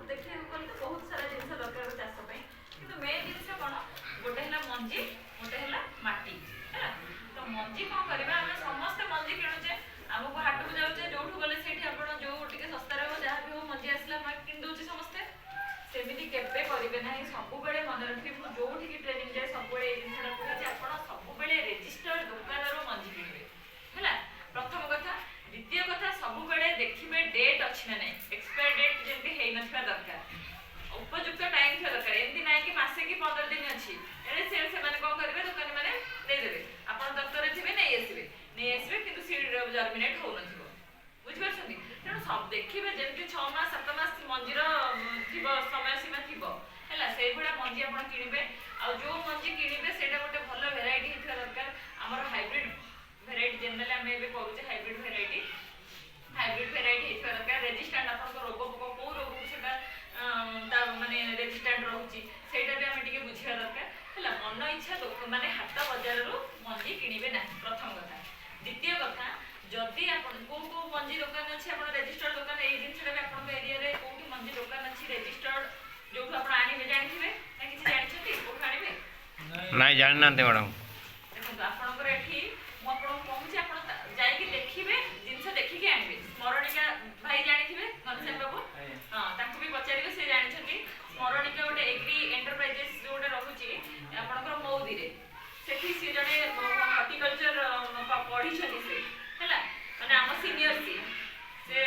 ଦେଖିବାକୁ ଗଲେ ତ ବହୁତ ସାରା ଜିନିଷ ଦରକାର ଚାଷ ପାଇଁ, କିନ୍ତୁ ମେନ୍ ଜିନିଷ କ'ଣ? ଗୋଟେ ହେଲା ମଞ୍ଜି, ଗୋଟେ ହେଲା ମାଟି, ହେଲା। ତ ମଞ୍ଜି କ'ଣ କରିବା? ଆମେ ସମସ୍ତେ ମଞ୍ଜି କିଣୁଛେ, ଆମକୁ ହାଟକୁ ଯାଉଛେ, ଯୋଉଠୁ ଗଲେ ସେଇଠି ଆପଣ ଯୋଉ ଟିକେ ଶସ୍ତାରେ ହଉ, ଯାହା ବି ହଉ, ମଞ୍ଜି ଆସିଲା, ଆମେ କିଣି ଦଉଛେ ସମସ୍ତେ। ସେମିତି କେବେ କରିବେ ନାହିଁ। ସବୁବେଳେ ମନେ ରଖିବେ, ମୁଁ ଯୋଉଠିକି ଟ୍ରେନିଂ ଯାଏ, ସବୁବେଳେ ଏଇ ଜିନିଷଟା କୁହେ ଯେ ଆପଣ ସବୁବେଳେ ରେଜିଷ୍ଟର୍ଡ ଦୋକାନରୁ ମଞ୍ଜି କିଣିବେ, ହେଲା, ପ୍ରଥମ କଥା। ଦ୍ୱିତୀୟ କଥା, ସବୁବେଳେ ଦେଖିବେ ଡେଟ୍ ଅଛି ନା ନାହିଁ। ଏକ୍ସପାୟାର ଡେଟ୍ ଯେମିତି ହେଇନଥିବା ଦରକାର, ଉପଯୁକ୍ତ ଟାଇମ୍ ଥିବା ଦରକାର। ଏମିତି ନାହିଁ କି ମାସେ କି 15 ଦିନ ଅଛି। ହେଲେ ସେ ସେମାନେ କ'ଣ କରିବେ? ଦୋକାନୀ ମାନେ ଦେଇଦେବେ, ଆପଣ ଦରକାର ଥିବେ, ନେଇ ଆସିବେ, ନେଇ ଆସିବେ, କିନ୍ତୁ ସିଡ୍ ଜର୍ମିନେଟ୍ ହଉନଥିବ। ବୁଝିପାରୁଛନ୍ତି? ତେଣୁ ସବୁ ଦେଖିବେ ଯେମିତି 6 ମାସ, 7 ମାସ ମଞ୍ଜିର ଥିବ, ସମୟ ସୀମା ଥିବ, ହେଲା, ସେଇଭଳିଆ ମଞ୍ଜି ଆପଣ କିଣିବେ। ଆଉ ଯୋଉ ମଞ୍ଜି କିଣିବେ, ସେଇଟା ଗୋଟେ ଭଲ ଭେରାଇଟି ହେଇଥିବା ଦରକାର। ଆମର ହାଇବ୍ରିଡ୍ ଭେରାଇଟି ଜେନେରାଲି ଆମେ ଏବେ କରୁଛେ ହାଇବ୍ରିଡ୍ ଭେରାଇଟି। ହାଇବ୍ରିଡ୍ ଭେରାଇଟି ହେଇଥିବା ଦରକାର, ରେଜିଷ୍ଟାଣ୍ଟ ଆପଣଙ୍କ ରୋଗ ପୋକ, କୋଉ ରୋଗକୁ ସେଟା ତା ମାନେ ରେଜିଷ୍ଟାଣ୍ଟ ରହୁଛି, ସେଇଟା ବି ଆମେ ଟିକେ ବୁଝିବା ଦରକାର, ହେଲା। ମନ ଇଚ୍ଛା ମାନେ ହାଟ ବଜାରରୁ ମଞ୍ଜି କିଣିବେ ନାହିଁ, ପ୍ରଥମ କଥା। ଦ୍ୱିତୀୟ କଥା, ଯଦି ଆପଣ କୋଉ କୋଉ ମଞ୍ଜି ଦୋକାନ ଅଛି ଆପଣ ରେଜିଷ୍ଟର୍ଡ ଦୋକାନ, ଏଇ ଜିନିଷଟା ବି ଆପଣଙ୍କ ଏରିଆରେ କୋଉଠି ମଞ୍ଜି ଦୋକାନ ଅଛି ରେଜିଷ୍ଟର୍ଡ, ଯୋଉଠୁ ଆପଣ ଆଣିବେ, ଜାଣିଥିବେ ନା? କିଛି ଜାଣିଛନ୍ତି କୋଉଠୁ ଆଣିବେ? ନାଇଁ, ଜାଣିନାହାନ୍ତି ମ୍ୟାଡ଼ାମ୍। ଦେଖନ୍ତୁ, ଆପଣଙ୍କର ଏଠି ମୁଁ ଆପଣଙ୍କୁ କହୁଛି, ଆପଣ ଯାଇକି ଦେଖିବେ, ଜିନିଷ ଦେଖିକି ଆଣିବେ। ସ୍ମରଣିକା ଭାଇ ଜାଣିଥିବେ, ଘନଶ୍ୟାମ ବାବୁ। ହଁ, ତାଙ୍କୁ ବି ପଚାରିବେ, ସେ ଜାଣିଛନ୍ତି। ସ୍ମରଣିକା ଗୋଟେ ଏଗ୍ରି ଏଣ୍ଟରପ୍ରାଇଜେସ୍ ଯୋଉଟା ରହୁଛି ଆପଣଙ୍କର ମଉଦିରେ, ସେଠି ସିଏ ଜଣେ ହର୍ଟିକଲଚର ପଢିଛନ୍ତି ସେ, ହେଲା, ମାନେ ଆମ ସିନିୟର ସିଏ। ସେ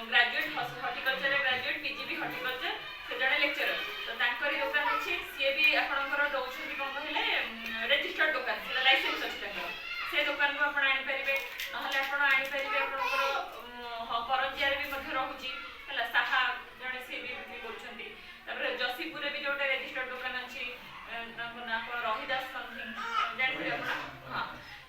ଗ୍ରାଜୁଏଟ୍ ହର୍ଟିକଲଚରରେ, ଗ୍ରାଜୁଏଟ୍ ପିଜି ବି ହର୍ଟିକଲଚର। ସେ ଜଣେ ଲେକ୍ଚରର। ତ ତାଙ୍କରି ଦୋକାନ ଅଛି। ସିଏ ବି ଆପଣଙ୍କର ଦଉଛନ୍ତି, କ'ଣ କହିଲେ, ରେଜିଷ୍ଟର୍ଡ ଦୋକାନ ସେଟା, ଲାଇସେନ୍ସ ଅଛି ତାଙ୍କର। ସେ ଦୋକାନରୁ ଆପଣ ଆଣିପାରିବେ। ନହେଲେ ଆପଣ ଆଣିପାରିବେ ଆପଣଙ୍କର ହଁ, କରଞ୍ଜିଆରେ ବି ମଧ୍ୟ ରହୁଛି, ହେଲା, ସାହା ଜଣେ, ସିଏ ବି ବିକ୍ରି କରୁଛନ୍ତି। ତାପରେ ଯଶୀପୁରରେ ବି ଯୋଉଟା ରେଜିଷ୍ଟର୍ଡ ଦୋକାନ ଅଛି, ତାଙ୍କ ନାଁ କ'ଣ, ରହିଦାସ ସମଥିଙ୍ଗ, ଜାଣିଥିବେ ଆପଣ। ହଁ,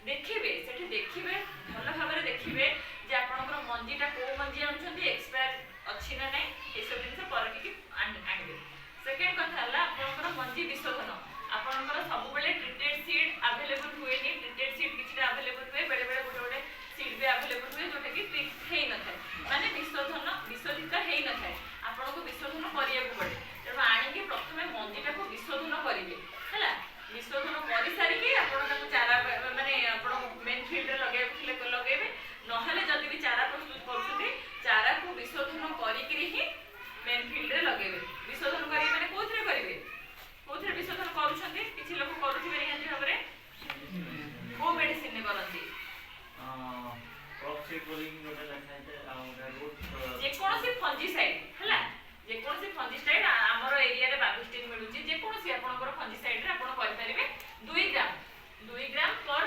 ଦେଖିବେ, ସେଠି ଦେଖିବେ, ଭଲ ଭାବରେ ଦେଖିବେ ଯେ ଆପଣଙ୍କର ମଞ୍ଜିଟା କୋଉ ମଞ୍ଜି ଆଣୁଛନ୍ତି, ଏକ୍ସପାୟାର ଅଛି ନା ନାହିଁ, ଏସବୁ ଜିନିଷ ପରଖିକି ଆଣିବେ। ସେକେଣ୍ଡ କଥା ହେଲା ଆପଣଙ୍କର ମଞ୍ଜି ବିଶୋଧନ। ଆପଣଙ୍କର ସବୁବେଳେ ଟ୍ରିଟେଡ୍ ସିଡ୍ ଆଭେଲେବୁଲ୍ ହୁଏନି। ଟ୍ରିଟେଡ୍ ସିଡ୍ କିଛିଟା ଆଭେଲେବୁଲ୍ ହୁଏ, ବେଳେ ବେଳେ ଗୋଟେ ଗୋଟେ ସିଡ୍ ବି ଆଭେଲେବୁଲ୍ ହୁଏ ଯୋଉଟାକି ଟ୍ରିଟ୍ ହେଇନଥାଏ, ମାନେ ବିଶୋଧନ ବିଶୋଧିତ ହେଇନଥାଏ। ଆପଣଙ୍କୁ ବିଶୋଧନ କରିବାକୁ ପଡ଼େ। ତେଣୁ ଆଣିକି ପ୍ରଥମେ ମଞ୍ଜିଟାକୁ ବିଶୋଧନ କରିବେ, ହେଲା। ବିଶୋଧନ କରିସାରିକି ଆପଣ ତାକୁ ଚାରା, ମାନେ ଆପଣ ମେନ୍ ଫିଲ୍ଡରେ ଲଗେଇବାକୁ ଥିଲେ ଲଗେଇବେ। ନହେଲେ ଯଦି ବି ଚାରା ପ୍ରସ୍ତୁତ କରୁଛନ୍ତି, ଚାରାକୁ ବିଶୋଧନ କରିକିରି ହିଁ ମେନ୍ ଫିଲ୍ଡରେ ଲଗେଇବେ। ବିଶୋଧନ କରିବେ ମାନେ କୋଉଥିରେ କରିବେ? କୋଉଥିରେ ବିଶୋଧନ କରୁଛନ୍ତି? କିଛି ଲୋକ କରୁଥିବେ ନିହାତି ଭାବରେ। କୋଉ ମେଡିସିନରେ କରନ୍ତି? କ୍ରପ୍ ବୋଲିକି ଗୋଟେ ଲେଖା ହେଇଥାଏ ଆଉ ଗୋଟେ ରୁଟ୍। ଯେକୌଣସି ଫଞ୍ଜିସାଇଡ୍ ହେଲା, ଯେକୌଣସି ଫଞ୍ଜିସାଇଡ୍। ଆମର ଏରିଆରେ ବାଭିଷ୍ଟିନ୍ ମିଳୁଛି। ଯେକୌଣସି ଆପଣଙ୍କର ଫଞ୍ଜିସାଇଡ୍ରେ ଆପଣ କରିପାରିବେ। 2 ଗ୍ରାମ, 2 ଗ୍ରାମ ପର